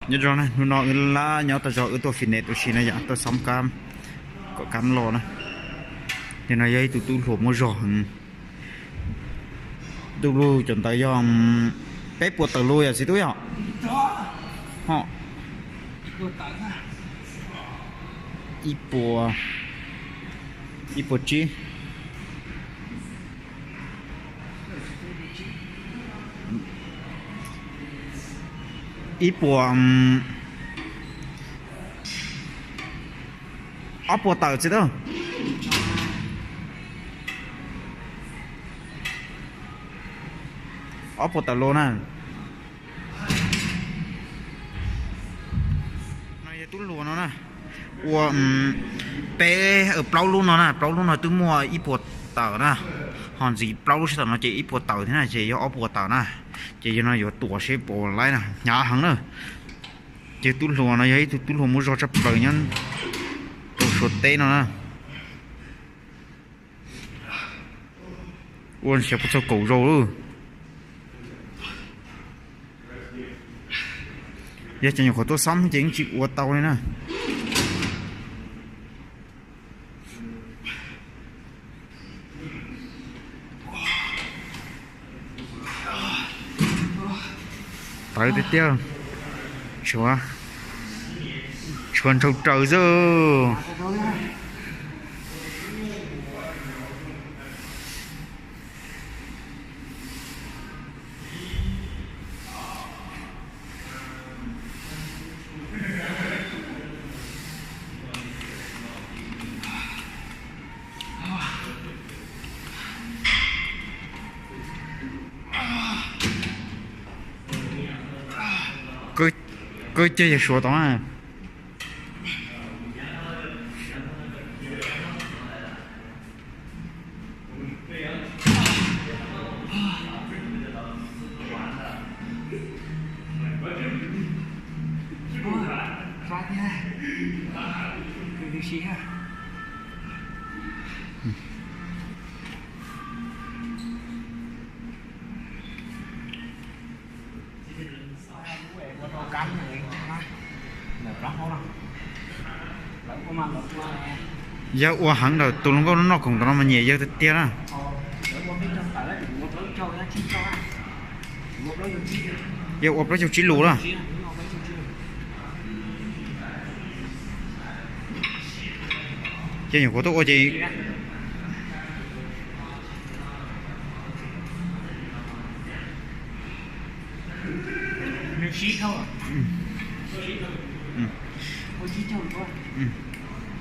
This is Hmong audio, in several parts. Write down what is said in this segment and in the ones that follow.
Nyob zoo na, hnub no wb lab nyob tau zog wb tuaj fitness ua si na yom, tuaj xoob kab kom kab los na. Nim no yog ib tug tub hluas muaj zog heev. Tub lug cov ntawd yog peb puas tawm lus yom txiv tub yom? Ho ib puas, ib puas tsib, ib puas, ob puas tawm txiv tub. Ob puas tawm lus na. No yog tub hluas no na, ua peb, plaub lub no na, plaub lub no twb muaj ib puas tawm na, ho ntxiv plaub lub sib tawm no ces ib puas tawm thiab na, ces yog ob puas tawm na. Ces yog no yuav tuam seb puas laib na, hnyav heev na. Ces tub hluas no yog ib tug tub hluas muaj zog tshaj plaws nyob rau Suav teb no na. Ua xyov puas txog kaum zaus lawm. Yog cov nyuam qhuav tuaj xoob ces yeej tsis ua tau li na. Tawv tiag tiag, tshuav, tshuav ntshaus raws xwb. Koj ceg yog Suav tod na. Yawg ua heev lawm, tus hluas nkauj noj khoom tom no mas nyiam yawg tiag tiag na. Yawg ua plaub caug tsib lus na. Ces nyuam qhuav tuaj ua ces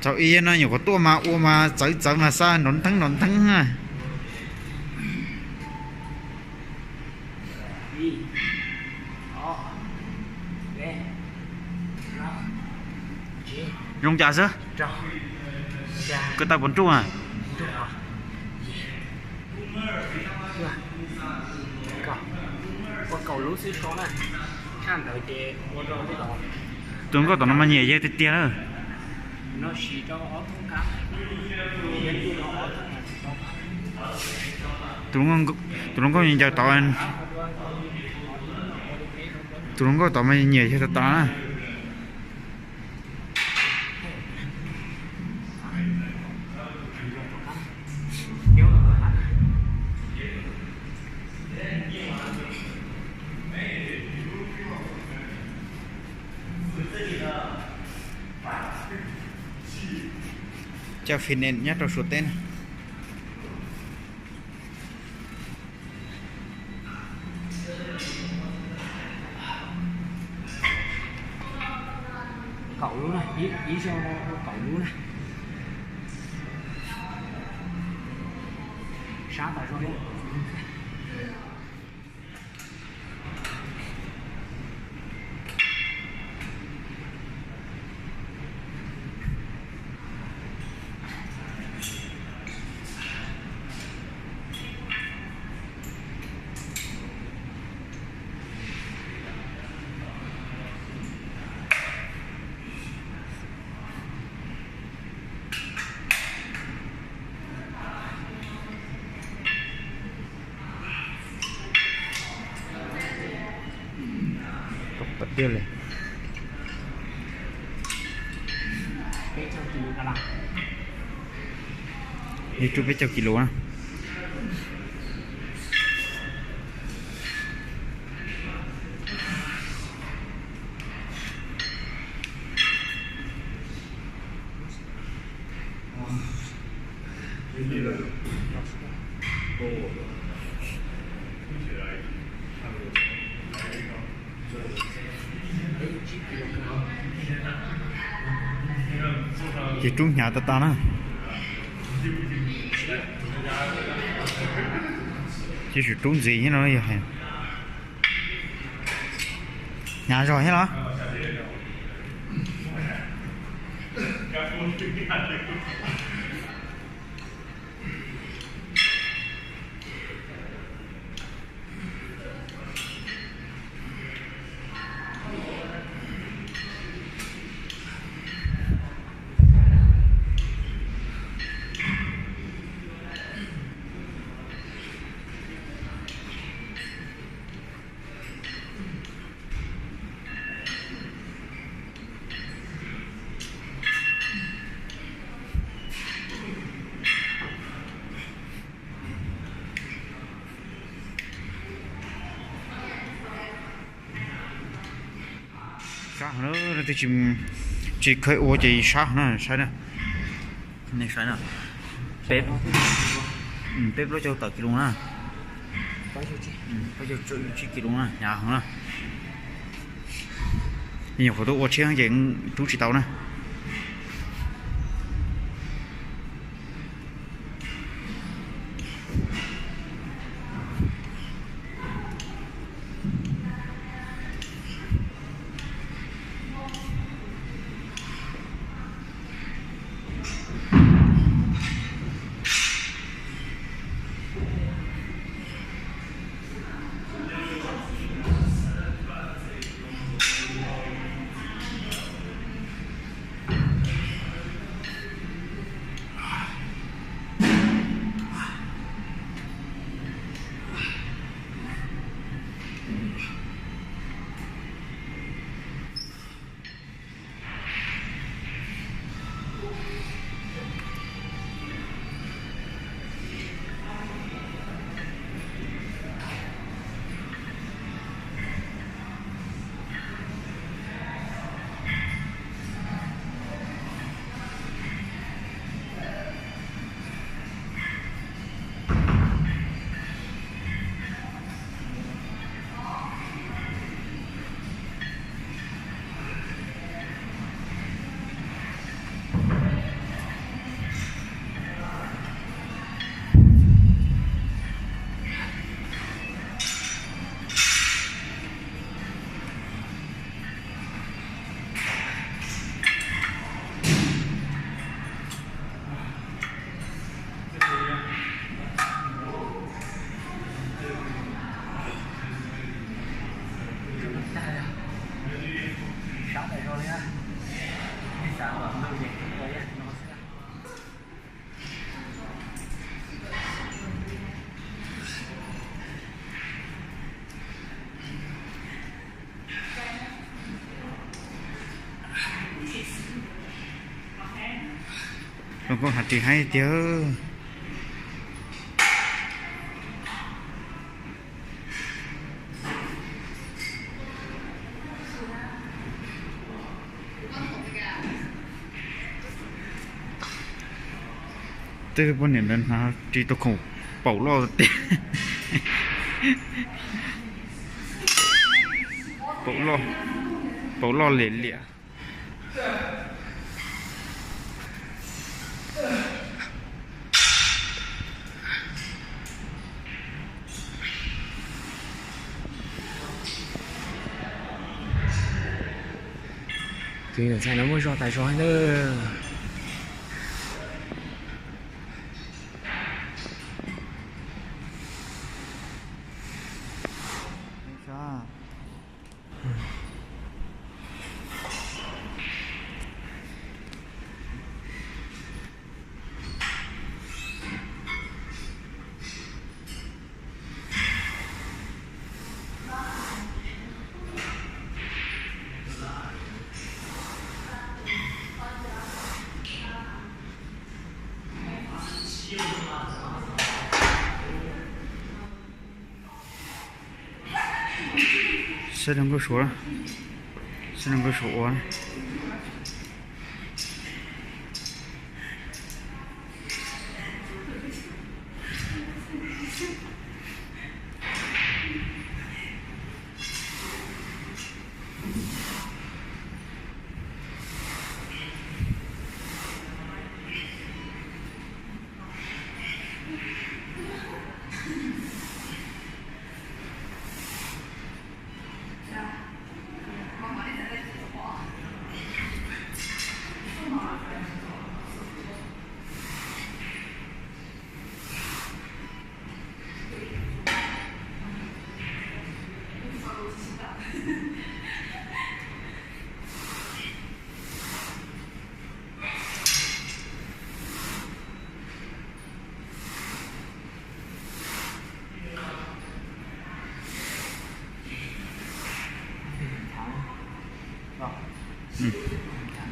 thaum ub no nyuam qhuav tuaj mas ua mas txawv txawv mas xa nrov ntheeb nrov ntheeb na. Zoo cas xwb? Koj tau puas nruj na? Tus hluas nkauj tom no mas nyiam yawg tiag tiag na. Tus hluas nkauj ncaws tod, tus hluas nkauj tod mas nyiam yawg tas tas na. Cov fitness nyob rau Suav teb na. Kaum lub na, ib zaug ua kaum lub na. Sab tas zog li. Tiag li. Ib rub peb caug kis lus na. Ces rub hnyav tag tag na. Ces tseem rub ntxiv thiab no yog hnyav zog thiab los. Sab heev na, leej twg tsis, tsis kheev ua ces sab heev na, saib na. Nej saib na, peb, peb plaub caug tawm kis lus na, plaub caug tsib kis lus na, hnyav heev na. Nyuam qhuav tuaj ua tshiab ces rub tsis tau na. Zoo nkauj hav ris haib tiag. Tej poj niam ntawd hnav ris tau khoom paum loj tiag. Paum loj, paum loj liam liam. Tus ntxhais no muaj zog tas zog na. Saib zoo nkauj suav, saib zoo nkauj suav ua.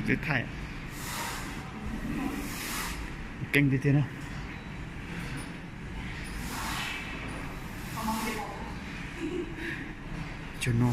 Twb thaij keeb tiag tiag na. Cov no,